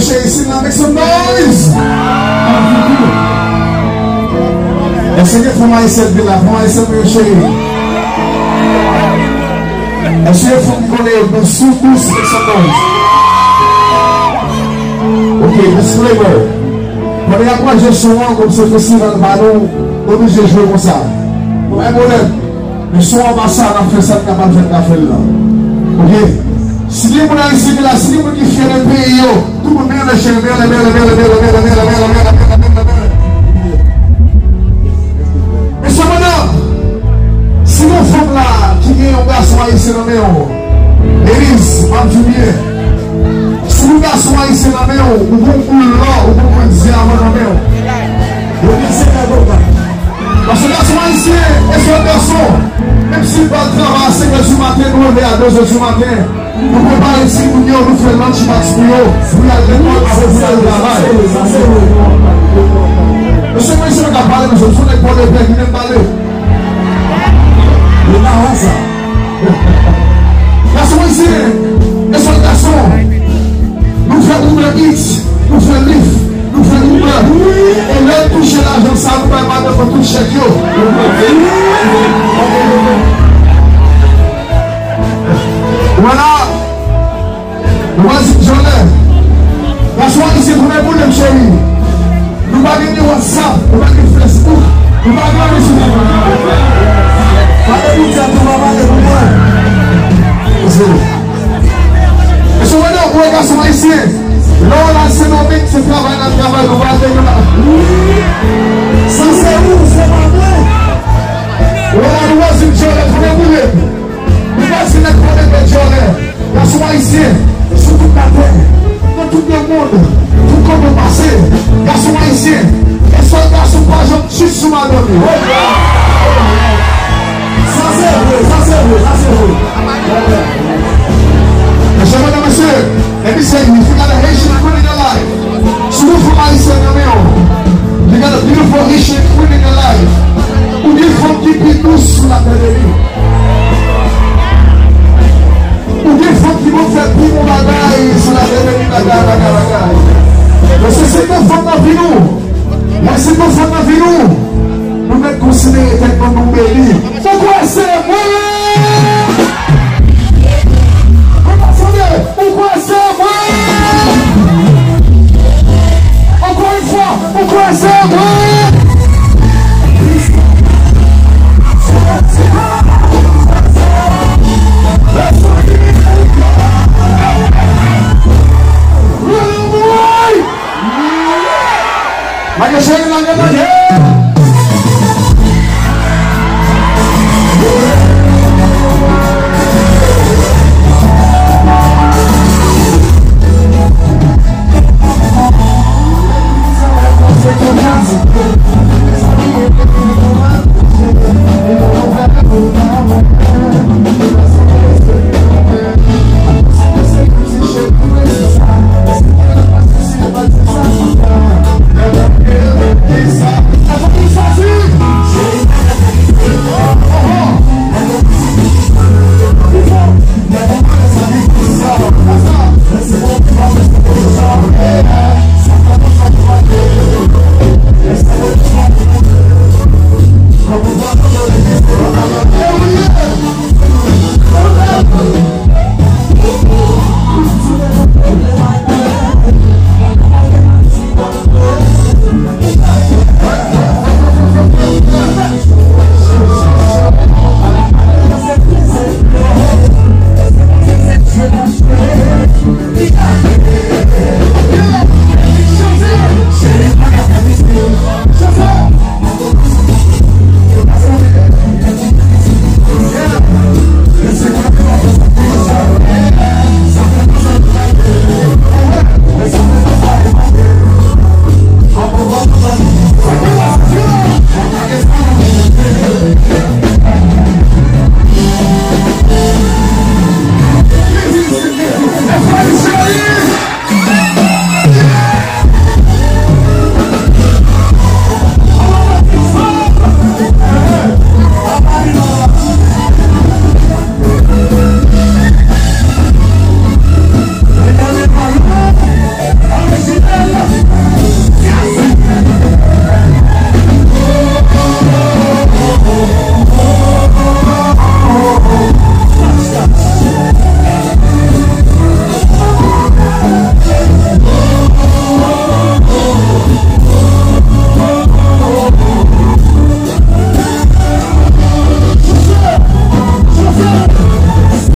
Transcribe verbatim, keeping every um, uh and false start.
Cheri, si la, make some noise. Èske gen fanm ayisyèn ki la? Fanm ayisyèn, men cheri. Èske gen fanm ki konnen yo dous, dous, make some noise? Ok, disclaimer. Pandan y ap ranje son an, kòm se festival pa nou, nou oblije jwe konsa. Pa gen pwoblèm. Men si w anba sa, n ap fè sa n kapab fè, n ka fè l la. Ok? Si gen moun Ayiti ki la, si gen moun ki fyè de peyi yo, tout moun menm lè, menm lè, menm lè. Men sepandan, si gen yon fanm la ki gen yon gason ayisyen nan men w, ladies, m ap di w byen, si yon gason ayisyen nan men w, ou gon boul lò, ou gon boul dyaman nan men w. Yo gen se kado pa. Paske gason ayisyen, e sèl gason, menm si l pral travay a senk è di maten, nou leve a de zè di maten, nou prepare timoun yo, nou fè lunch box pou yo, pou y al lekòl, apre pou y al travay. Mesye, mwen se nèg k ap pale, mesye, m se nèg pòdepè ki menm pale. Yo pa wè sa. Gason ayisyen, e sèl gason. Nou fè Uber Eats, nou fè Lyft, nou fè Uber. E lè n touche lajan sa, nou bay madanm nou tout chèk yo. Vwala. Nou pa di djòlè. Gason ayisyen, konnen pwoblèm cheri. Nou pa gen ni WhatsApp, nou pa gen Facebook, nou pa gen anyen sou telefòn. Pale pou Dyab, nou pa pale pou mwen. Mesye, mesye, mwen nan wè gason ayisyen. Lè w al Sendomeng, se travay n al travay, nou pa gen la. Sa se ou, se pa mwen. Ou al wè si djòlè, konnen pwoblèm. Nou pa di nèg konnen gen djòlè. Gason ayisyen, sou tout latè, nan tout lemonn, tout kote w pase, gason ayisyen, e sèl gason pa janm tchit sou madanm yo. Sa se vre, sa se vre, sa se vre. Mesye, medam, mesye, let me say, if you got a Haitian queen in your life, si w gen fanm ayisyèn nan men w, you got a beautiful Haitian queen in your life, ou gen fanm ki pi dous sou latè de li. Ou gen fanm ki konn fè pi bon bagay sou latè, men li bagay, bagay, bagay. Mesye, si gen fanm nan vi nou, mesye, si gen fanm nan vi nou, nou mèt konsidere tèt nou, nou beni. Ou kwè se mwen? Ou pa tande? Ou kwè se mwen? Ankò yon fwa, ou kwè se mwen? Lage cheri, lage, lage.